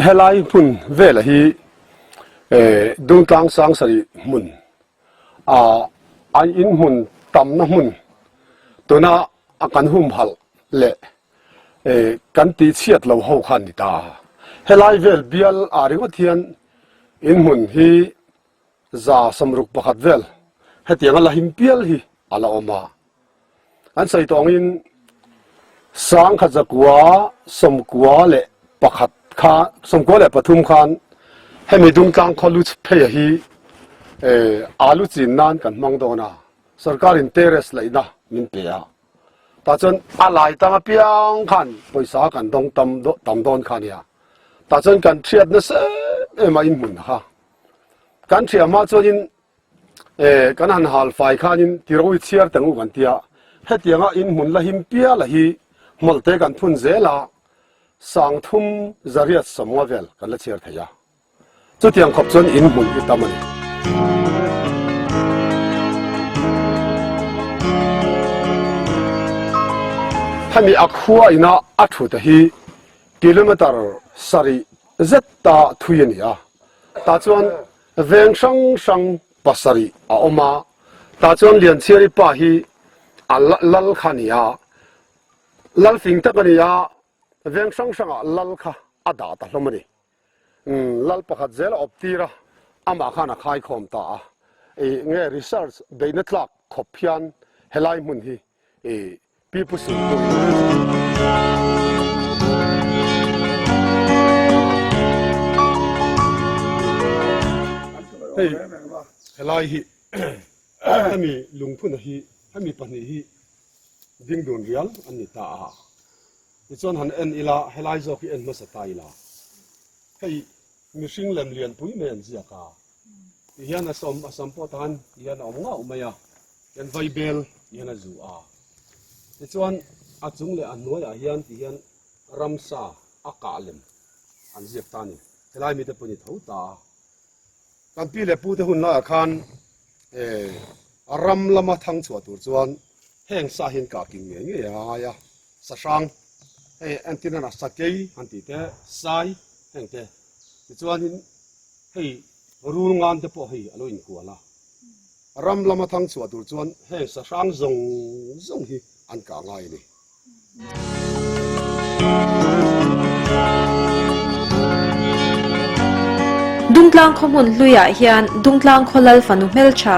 Helai hmun vela hi Dungtlang Sangsarih hmun an in hmun tamna hmun tuna a kan humhalh leh kan tihchhiat lo ho kha an ni ta. Helai vel bial ah ringawt hian in hmun hi 161 vel hetianga la him pial hi a la awm a. An sawi tawh angin 1991 kha 93 khan hemi Dungtlang khaw lu pheia hi alu chin nan kan hmang dawn a, sorkarin terrace laihna min pe a. Tah chuan a lai tang apiang khan pawisa kan dawng tam tam dawn kha a nia. Tah chuan kan hriat nasa em em a inhmun kha. Kan hriat hma chuanin eh kan han hal fai khanin tirawi chhiar teng u kan tia hetianga in hmun la him piala hi hmawlhte kan phun zel a 3850 vel kan la chhiar thei a chutiang khawp chuan in hmun hi tam a ni. Hemi a khua ina a thute hi kilometer sarih zet ta thui a ni a tah chuan Veng hrang hrang pasarih a awm a, tah chuan Lianchhiari pa hi a lal kha a ni a, lal fing tak a ni a, veng hrang hrangah lal kha a dah ta hlawm a ni. Lal pakhat zel a awp tir a, amah khan a khaikhawm ta a, nge research beihna tlak khawp hian helai hmun hi Pi Pu Sui pawh Hei helai hi hemi lungphuna hi hemi pahnih hi ding dun rial an ni ta a tichuan han en ila helai zawk hi en hmasa ta ila hei mihring lem lianpui mai an ziak a tihian a sawm a sam pawh tan tihian a awm ngauh mai a. Hian vaibel hian a zu a, tichuan a chung leh a hnuaiah hian ti hian ramsa a kah lem an ziak ta a ni. Helai mite pawh ni tho ta a, kan pi leh pute hun laiah khan eh ram lama thang chhuah tur chuan heng sa hian kah kim ngei ngei a ngai a, sahrang hei entirna sakei han tih te sai heng te tichuanin hei rul ngan te pawh hei a lo inkual a. Ram lama thang chhuah tur chuan heng sahrang zawng zawng hi an kah ngai a ni. Dungtlang khaw hmun hluiah hian Dungtlang khaw lal fanu hmeltha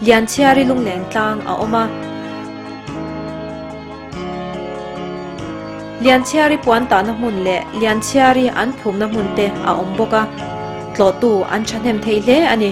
Lianchhiari lungleng tlang a awm a. Lianchhiari puan tahna hmun leh Lianchhiari an phumna hmun te a awm bawk a, tlawhtu an thahnem thei hle a ni.